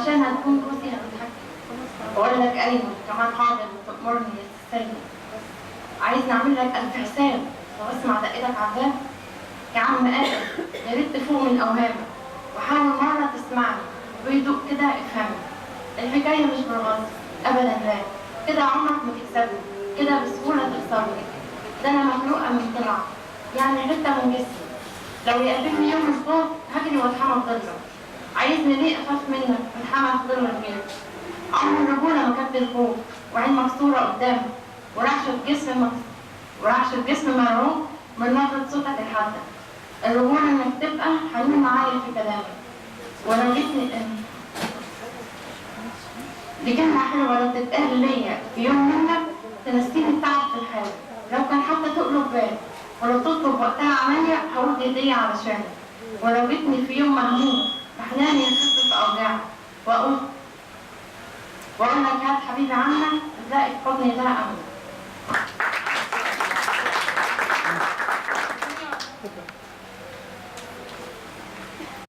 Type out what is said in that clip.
عشان هتكون جوزي هتتحكم. واقول لك ايوه كمان حاضر وتأمرني يا سيد. عايزني اعمل لك الف حساب واسمع دقتك عذاب. يا عم ادم يا ريت تفوق من اوهامك، وحاول مرة تسمعني وبهدوء كده افهمني. الحكاية مش بالغصب ابدا، لا كده عمرك ما تكسبني، كده بسهولة تخسرني. ده انا مخلوقه من طلعه، يعني حتة من جسمي. لو يقابلني يوم الخوف هجري واتحمى في ظلك. عايزني ليه اخاف منك واتحمى في ظل الغير؟ عمر الرجولة ما كانت الخوف، وعين مكسورة قدامك، ورعشه جسم مرعوب من نبره صوتك الحادة. الرجولة انك تبقى حنون معايا في كلامك. ولو جيتني دي كلمة حلوة لو تتقال ليا في يوم منك تنسيني التعب في الحال، لو كان حتى تقلب بالي، ولو تطلب وقتها عملية هقول دي هدية علشانك. ولو جيتني في يوم مهموم بحناني يخفف أوجاعك، وأقول لك هات حبيبي عنك تلاقي في حضني ده أمل.